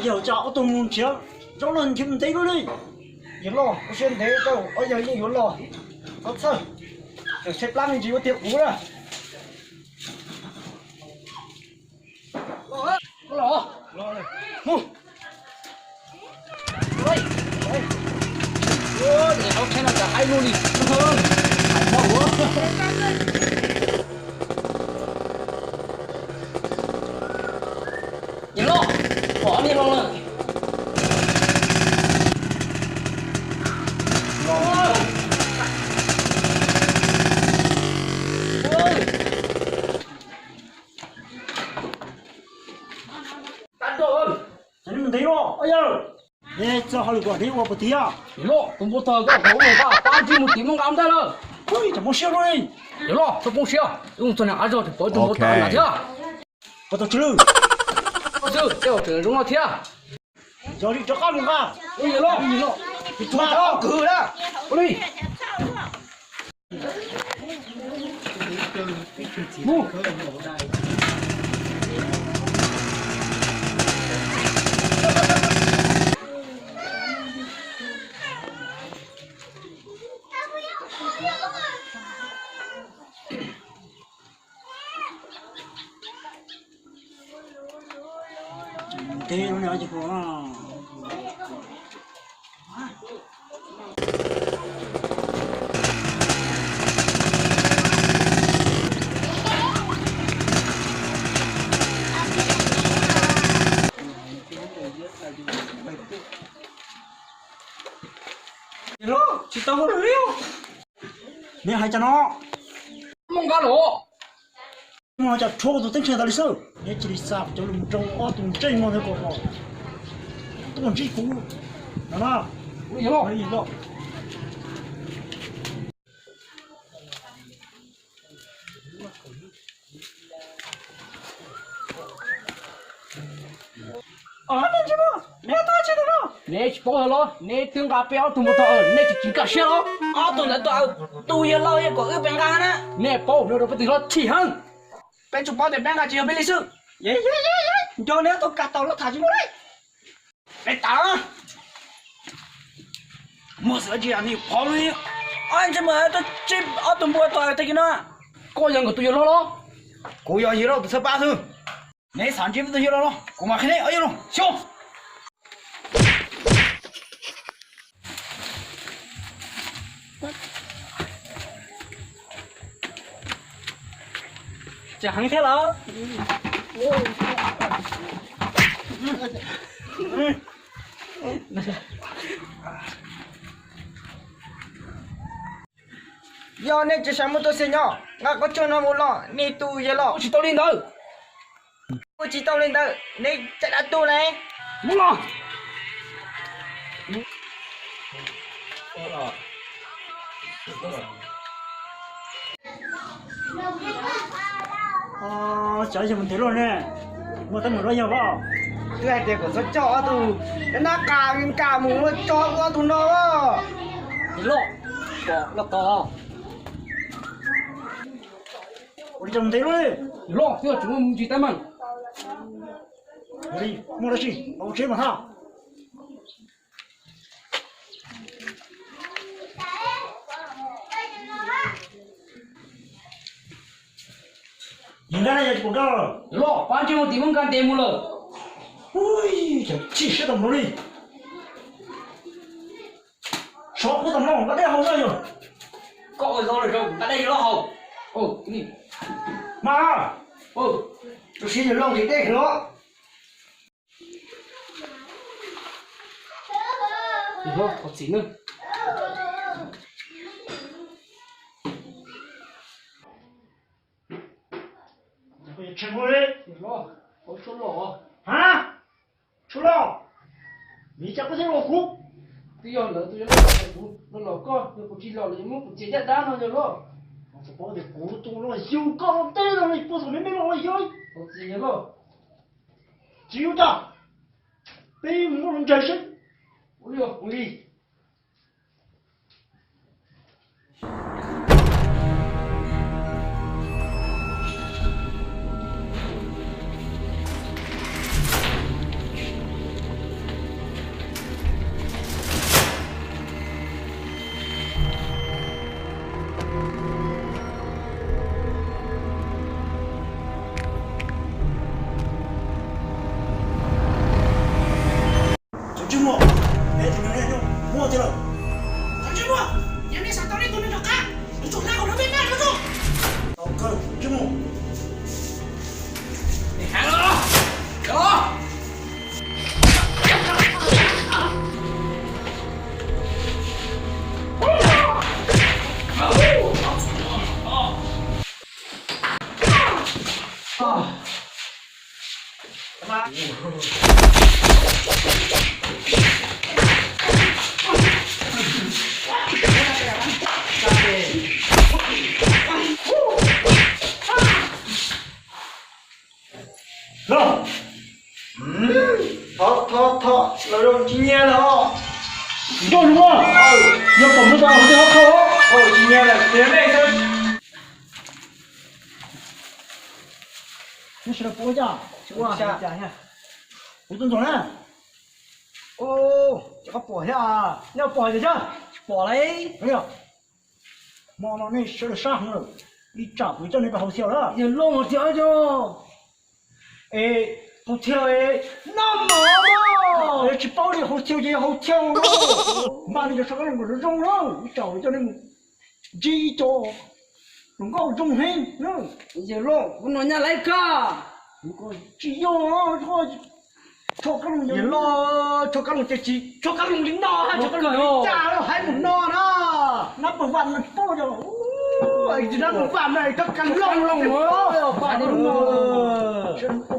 Yawg, cas ob tug mus nrhiav zaub los nrhiav ntev luaj li. Yawg loj, ua siab ntev rau, ob yawg yeej yuav los. Txhob txhawj, tseem tshaib plab me ntsis ua tiag kuv na. Mus. Niag hauv tsheb no cas haib luaj li. Yawg loj, pom niag los lawm. Tab doj, ntev los ob yawg. Es txog hauj lwm kom ntev ua puas tiag? Yawg loj, tus npua tog koj hauv ua pab, pab ntsib mus tim Hmoob Nqa ntag lawm. Ui, cas mob siab luaj li. Yawg loj, txhob poob siab, wb mus txog niag qab zog tseem pom tus npua tog nram thiab. Pog tog Tswv Lwj, pog tseem zoo no thiab. Cov li rov qab mus nqa. Yawg loj, yawg loj, tus tub kwv na. Ua li. Ntev lawm, ces hu. Yawg loj, tsis tau hauj lwm li. Neb hais cas no? Mus nqa los. Mus no cas rhuav kuv tus teb chaws tas li xwb. Neb cia li xa kuv cov lus mus rau ob tug ntsej muag ntawd kom tuaj ntsib kuv no na. Yawg loj, yawg loj. Neb tsis paub los? Neb twb nqa peb ob tug npua tog, neb tsis tsis nkag siab los? Ob tug ntawd tus, tus yawg laus yeej kom wb peb nqa na. Neb paub no rau peb tus hlob chim heev. Peb tsuas paub tias peb nqa tsis yog peb li xwb. Nco neb ob tug kag tau los tham tsis muaj li. Peb tas. Muaj xwm tsis yog nws phov li. Ob ntsej muag tuaj tsib ob tug npua tog tag kis no. Koj yog nkawd tus yawg laus los? Kuv yog yawg laus tus txhawb pab xwb. Neb xav ntsib peb tus yawg laus los? Kuv mam qhia neb ob yawg laus xyov. Tseem heev thiab los? Yog nej tsis xav muaj tus xwm nyob, nqa qhov tshuaj no mus los nej tus yawg los. Tsis tau li ntawd. Ua tsis tau li ntawd, nej caj dab tuaj ne. Mus los. Xyov yog mus ntev luaj ne, muaj teeb meem dab tsi yog los? Twb hais tias kom txhob coj ob tug, nab qa nkag mus ua tso ob tug no los. Los, los tod. Ua li cas mus ntev luaj li? Los twb yog tsis muaj ntsis teeb meem. Ua li muaj dab tsi los ua tsheb mas hab. Yog nkag na yog tsis pom nkag lawm. Los pab ntsej muag tim muab nkag ntes mus lawm. Ui, cas chim siab tau mluv li. Sov kuv tam no nqa dej haus na yog. Koj ua zoo lawm, nqa dej los haus. Mas, rau siab yawg laus nqhis dej los. Thov txim nawb. Tshuav los, hab, tshuav los, vim cas koj thiaj los kuv? Twb yog lawv tus yawg laus hais kuv los los koj, yog kuv tsis los lawv yuav muab kuv txiav caj dab no yawg laus. Koj puas paub tias kuv tus los yug koj los teb los puag thaum me me los los yog. Thov txim yawg laus. Tsis ua cas, peb mus muab los ntsaig seb. Ua li, ua li. Thov, thov, thov, lawv zoo tsis nyiam lawm os. Nrog zoo a, yog pom muaj tau hauv tej hab khau. Tsis nyiam lawm, tias nej xwb. Neb sawv daws pom ua cas? Kuv tuaj ntxoog na. Cov koj pom thiab, neb pom hais tias yog tsis pom lauj. Hmo no nej sawv daws sab heev lawm, ib tsam kuv coj nej pais haus thiaus lawm. Yawg Looj, tias es haus thiaus, noj mov os, tsis paub li, haus thiaus ces yog haus thiaus. Npaj nej cov tsho kab loos kom zoo zoo na, ib tsam kuv coj nej mus ntsib ib co hluas nkauj zoo heev. Yawg Looj, kuv noj nyab laiv koj. Kuv tsis yog tsho kab loos, yawg Looj, tsho kab loos ces tsis tsho kab loos li no, tsho kab loos li cas los hais mus no na. Nab pawg vaj no pom yog, tsis nab pawg vaj no, tsho kab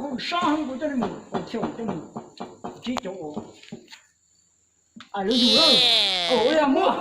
loos, sab heev kuv coj nej mus haus thiaus, coj mus ntsib cov uas lawv yug lawm. Ua yog muaj.